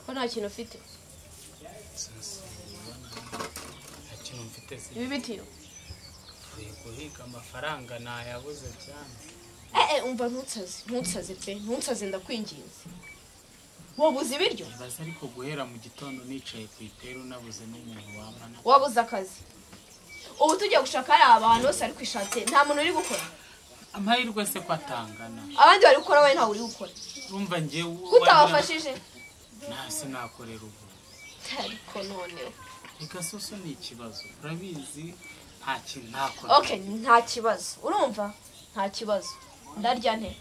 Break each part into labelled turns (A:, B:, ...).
A: Ko nta kintu ufite?
B: Nta kintu mfite se.
A: Ibi bitiyo?
B: Mvuye guhiga amafaranga nayabuze cyane.
A: Umva ntutsaze pe, ntutsaze ndakwinginze. Wabuze ibiryo?
B: Nibaza ariko guhera mu gitondo nicaye ku iperu nabuze n'umuntu wamana.
A: Wabuze akazi. Ubu tugiye gushaka ari abantu bose ari kwishatse nta muntu uri gukora.
B: Amahirwe se ko atangana.
A: Abandi bari gukora we ntawe uri gukora.
B: Urumva ngiye
A: kutabafashije.
B: Nasi nakorera ubu.
A: Ariko none
B: reka soso ni ikibazo. Urabizi nta kintu nakora.
A: Okay, nta kibazo. Urumva? Nta kibazo. Ndarya nte.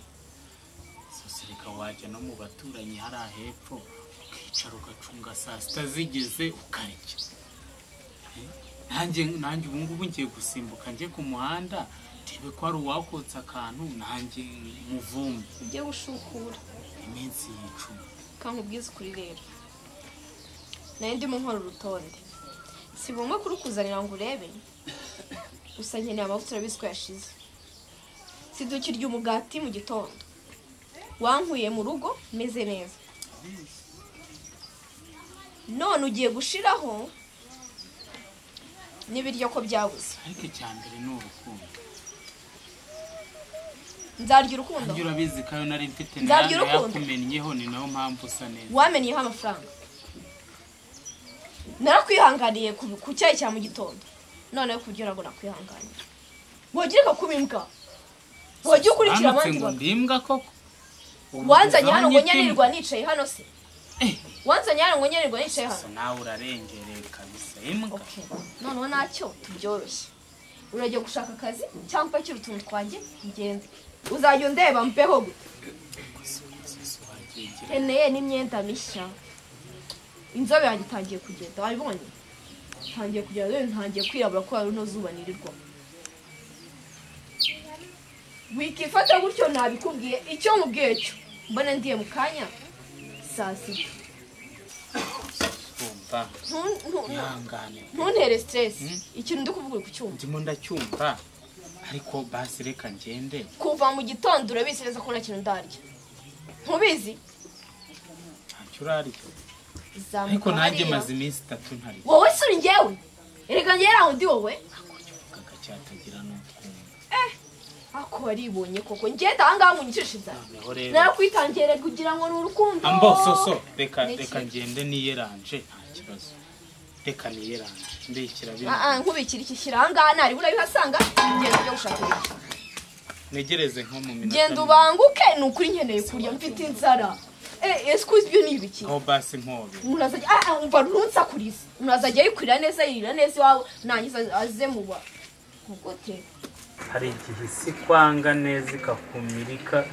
B: Soso reka wajya no mu baturanyi hari hepfo ukicara ugacunga saa sita zigeze ukarya. Nanjye ubu ngubu ngiye gusimbuka njye ku muhanda ndebe ko ari uwakotsa akantu nanjye muvumbi.
A: Ujye gushukura
B: iminsi yicuma.
A: Kankubwiza ukuri rero. Nayo ndimo nkora urutonde. Si ngombwa kurukuzanira ngo urebe. Gusa nkeneye amavuta urabizi ko yashize. Sidukirya umugati mu gitondo. Wankuye mu rugo meze neza. None ugiye gushiraho n'ibiryo ko byabuze.
B: Ariko icyambere ni urukundo.
A: Nzarya urukundo.
B: Ngira urabizi kayo nari mfite nayakumennyeho ni nayo mpamvu usa neza.
A: Wamenyeho amafaranga. Narakwihanganiye ku cyayi cya mu gitondo. None kugira ngo nakwihanganira. Wogireka kuba imbwa. Wajya ukurikira abandi
B: ngo ndimbwa koko.
A: Wanzanye hano ngo nyanirwa nicaye hano se. Wanzanye hano ngo nyanirwa nicaye hano.
B: Nawe urarengereye kabisa imbwa.
A: Okay. Noneho nacyo tubyoroshye. Urajya gushaka akazi cyangwa upakira utuntu twanjye ngende. Uzajya undeba mpeho gute. Nkeneye n'imyenda mishya. Inzobe yanjye itangiye kugenda wabibonye? Ntangiye kugenda rero ntangiye kwirabura ko runo zuba nirirwa. Wikifata gutyo nabikubwiye icyo mubwiye cyo. Mbona ndiye mu kanya saa sita.
B: Umva.
A: Ntuntere stress. Ikintu ndi kuvuga uri kucyumva.
B: Ndimo ndacyumva. Ariko basi reka ngende.
A: Kuva mu gitondo urabizi neza ko nta kintu ndarya. Ntubizi?
B: Ntacyo urarya. Ariko nanjye maze iminsi itatu ntarya.
A: Wowe se uri njyewe? Erega njyewe aho ndi wowe?
B: Ako cyatagira n'utwumva.
A: Ako waribonye koko ngenda aha ngaha munyicisha inzara. Narakwitangiye kugira ngo ni urukundo.
B: Ambo soso reka ngende niyeranje nta kibazo. Reka niyeranje ndikira bino.
A: Nkubikira iki shyira aha ngaha nari urabihasanga ngenda ujya gushaka ibiryo.
B: Negereze nko mu minota.
A: Genda ubanguke ni ukuri nkeneye kurya mfite inzara. Excuse byo ni ibiki?
B: Aho basi nkobe.
A: Umuntu azajya umva ntunsakurize. Umuntu azajya yikurira neza yirira neza iwawe nangiza aze muba. Gute?
B: Hari igihe isi kwanga neza ikakumirika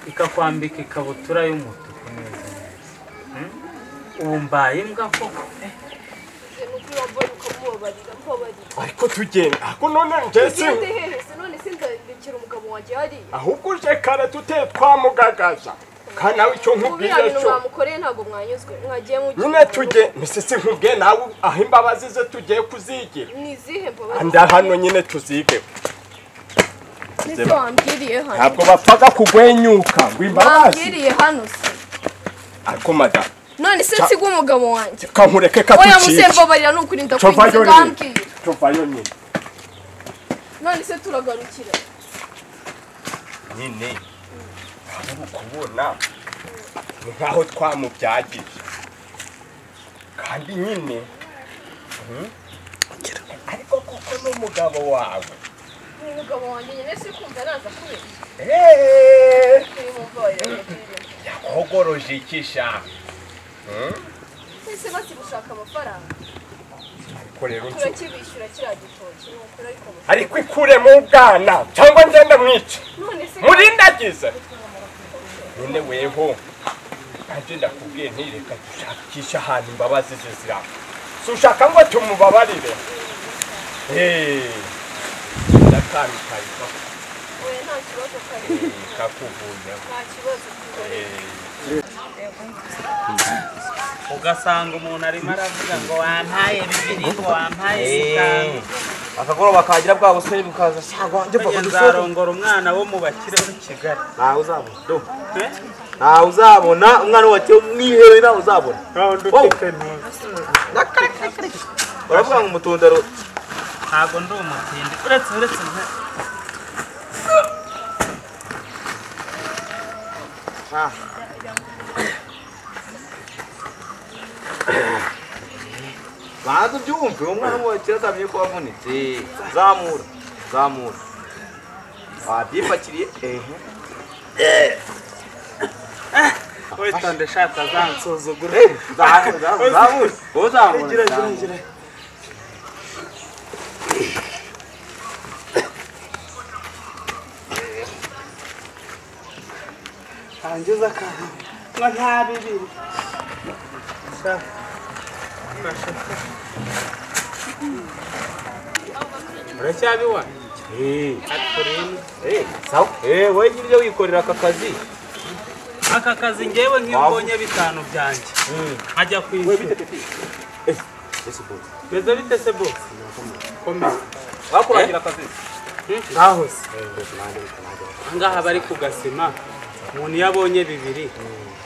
B: ikakwambika ikabutura y'umutuku neza neza. Ubu mbaye imbwa koko.
C: Ariko tugenda ako none njye
A: none sindandikira umugabo wanjye hariya.
C: Ahubwo uje kare tuteye twamugagaza. Kandi nawe icyo nkubwiye cyo
A: mwamukoreye ntabwo mwanyuzwe mwagiye mu
C: nyine tujye misisi nkubwiye nawe aho imbabazi ze tugiye kuzigira.
A: Ni izihe mbabazi?
C: Anda hano nyine tuzige.
A: Nise wambwiriye hano.
C: Ntabwo bapfaga kugwenyuka ngo imbabazi.
A: Wambwiriye hano se.
C: Ariko madam.
A: None se nsiga umugabo wanjye.
C: Kankureke katuciye.
A: Oya musembabarira nukuri ndakwinginze ngambwira.
C: Tuvayo nyine.
A: None se turagarukira.
C: Nyine. Kubona ni nkaho twamubyagije kandi nyine ariko kuko n'umugabo wawe
A: umugabo wanjye nyine si kumva naza kubeshya
C: yakogoroje ikisha
A: ese basi gushaka amafaranga
C: ariko rero
A: turakibishyura kiriya gitoki nukuri ariko
C: ariko ikure mu bwana cyangwa ngenda mwica murindagize nyine weho nanjye ndakubwiye ntireka dushakisha ahantu imbabazi ze ziraba si ushaka ngo tumubabarire ndakabikaye
A: nta kibazo
C: kakuvuyeho
A: nta kibazo
B: ugasanga umuntu arimo aravuga ngo wampaye bibiri ngo wampaye bitanu.
D: Akagoroba kagira bwa busore bukaza cyangwa njye mva
B: nzarongora umwana wo mu bakire w'i Kigali.
D: Ntawe uzabona. Do. Ntawe uzabona umwana wa mwihewe nawe uzabona. Uravuga ngo umutundaro
B: ntago ndi umutindi. Uretse
D: Baza ubyumve umwana w'umukire azamenye ko wavunitse. Zamura zamura. Wabyipakiriye ehe.
B: Witonde shaka zansuzugura.
D: Zamura zamura. Uzamura.
B: Gira. Angiza akantu ngo nta bibiri. Uracyabiwa?
D: Sawa. Wowe nyir'ibyo wikorera aka kazi.
B: Aka kazi ngewe nk'iyo mbonye 5 byanjye. Nkajya kwishyura. Beze bite se boss? Komeza.
D: Wakurangira akazi?
B: Ngaho se. Ngaha bari ku gasima. Umuntu yabonye 2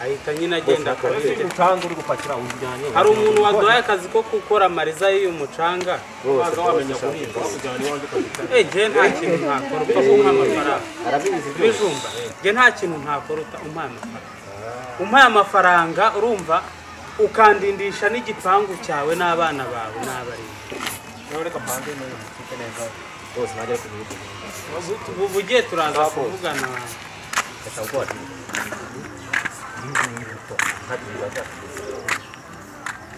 B: ahita nyine agenda akabirya.
D: Umucanga uri gupakira ujyanye.
B: Hari umuntu waduhaye akazi ko gukora amariza y'uyu mucanga.
D: Waza wamenya guhinga wakujyana iwanjye ukabikora.
B: Nge nta kintu ntakora upfa kumpa amafaranga. Bijumba. Nge nta kintu ntakora umpaye amafaranga. Umpaye amafaranga urumva ukandindisha n'igipangu cyawe n'abana bawe n'abarinzi.
D: Reka mpange n'uyu mutipe neza. Bose najya kubivuga.
B: Ubu ugiye turaza kuvugana.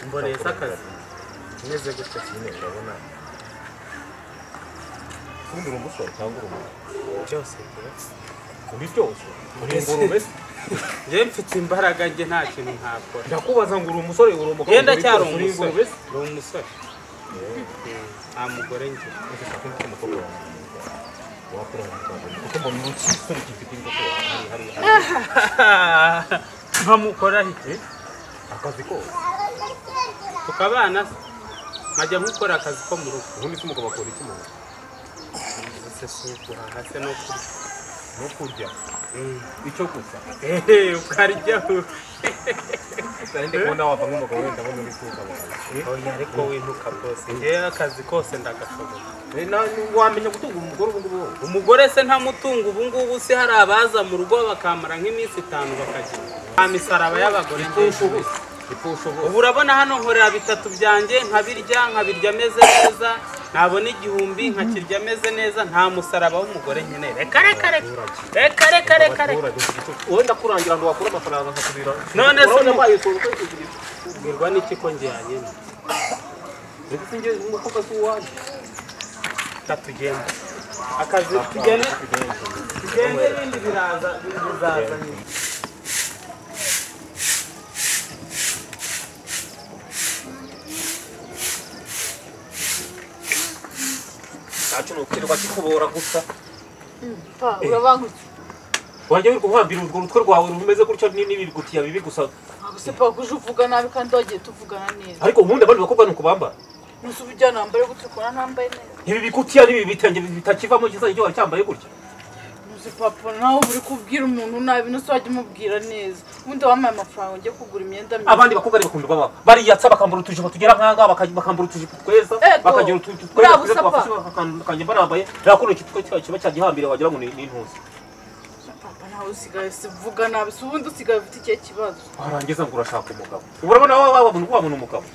B: Mboneza akazi meze gutya
D: nyine urabona ubundi uri umusore cyangwa uri umugabo
B: byose
D: uri byose uri ingurube se
B: njye mfite imbaraga njye nta kintu ntakora
D: ndakubaza ngo uri umusore uri umugabo
B: njye ndacyari umusore uri umusore nta mugore njye nkamukora iki
D: akazi kose
B: tukabana nkajya nkukora akazi ko mu rugo
D: ubundi se umugabo akora iki mu rugo
B: se si uguhaha se no kurya
D: no kurya icyo gusa
B: ukarya
D: ndi kubona wava nk'umugabo wenda mbona uri kuka
B: oya ariko wintuka bose ngewe akazi kose ndagashoboye
D: wamenya gutunga umugore ubu ngubu
B: umugore se ntamutunga ubu ngubu se hari abaza mu rugo bakamara nk'iminsi 5 bakagenda nta misaraba y'abagore ubu urabona hano nkorera 3 byanjye nkabirya nkabirya ameze neza nabona 1000 nkakirya ameze neza nta musaraba w'umugore nkeneye reka reka reka reka reka reka
D: wenda kurangira ngo wakura amafaranga nkakubira
B: none se ubwirwa n'iki ko njyanye
D: reka sinjye umukobwa si uwanjye
B: tugende akazi tugende tugende ibindi biraza bizaza nyine
D: cyacu nukirwa kikubora gusa
E: urabangutse
D: wajya uri guhambira urwo rutwe rwawe rumeze gutyo n'ibigutiya bibi gusa
E: gusa pa kuje uvuga nabi kandi wagiye tuvugana neza
D: ariko ubundi abandi bakobwa nuko bambara
E: nusu ubujyana wambare gutyo ukora ntambaye neza
D: ibi bigutiya n'ibi bitenge bitakivamo kizajya cyo cyambaye gutya
E: nusu papa nawe uri kubwira umuntu nabi nusu wajya umubwira neza ubundi wampaye amafaranga ujye kugura imyenda myiza
D: abandi bakobwa bakunda baba bariyatsa bakambura utujipo tugera nkanga bakambura utujipo tweza bakagira utujipo tweza twafashe bakanje barambaye rakuno kitwe kiba cyagihambira wagira ngo ni intuzi
E: papa nawe usigaye sivuga nabi si ubundi usigaye ufite ikihe kibazo
D: warangiza ngo urashaka umugabo urabona wabona umugabo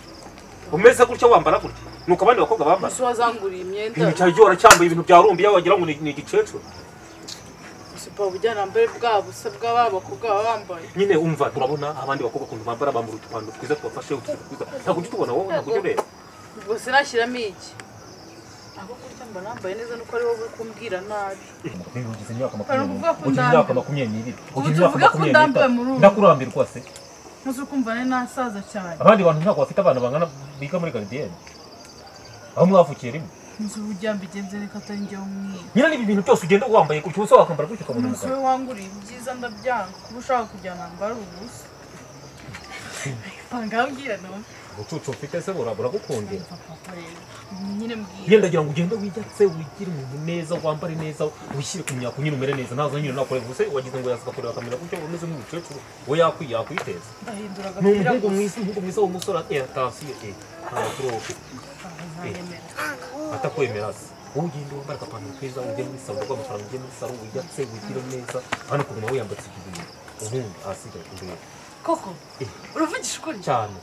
D: umeze gutya wambara gutya nuko abandi bakobwa bambara
E: nusu wazanguriye imyenda
D: ibintu cyari cyambaye ibintu bya rumbi wagira ngo ni igicecuru
E: papa ubujyana mbere bwa busa bw'aba bakobwa baba bambaye
D: nyine umva turabona abandi bakobwa ukuntu bambara bambura utupando twiza tubafashe utujipo twiza ntabwo ujya utubona wowe ntabwo ujya ureba
E: ubwo sinashyiramo iki ako kurya mba nambaye neza nuko ari wowe uri kumbwira nabi
D: ugize imyaka 22
E: ubu tuvuga ko ndambaye muri ubu
D: ndakurambirwa se
E: ntuzi ukumva nari nasaza cyane
D: abandi bantu ntabwo bafite abana bangana biga muri garidiyene aho mwavukiye rimwe
E: ntuzi uburyo mbigenze reka atari njye umwiba
D: nyine n'ibi bintu byose ugenda wambaye gutyo ubusa wakambara gutyo ukabona
E: umugabo umusore wanguriye ibyiza ndabyanga kuba ushaka kujyana nambara ubusa Pangambwira no.
D: Ubucucu ufite se buragukundira.
E: Papa rero nyine mbwira.
D: Yenda ndagira ngo ugende wiyatse wigire umuntu neza wambare neza wishyire ku myako nyine umere neza ntazo nyine nakore gusa wagize ngo yaza kureba kamera gutyo umeze nk'umukecuru we yakwiteza.
E: Ndahindura
D: Ni
E: agapira.
D: umuhungu mwiza, umuhungu mwiza w'umusore atasiye nta makuru wowe ufite. Atakwemera se. Wowe ugende wambare agapantaro keza ujye muri salo uguha amafaranga ujye muri salo wiyatse wigire neza hano kuguma wiyambatse ibintu ubundi ahasigaye imbere.
E: Koko uravugisha ukuri
D: cyane.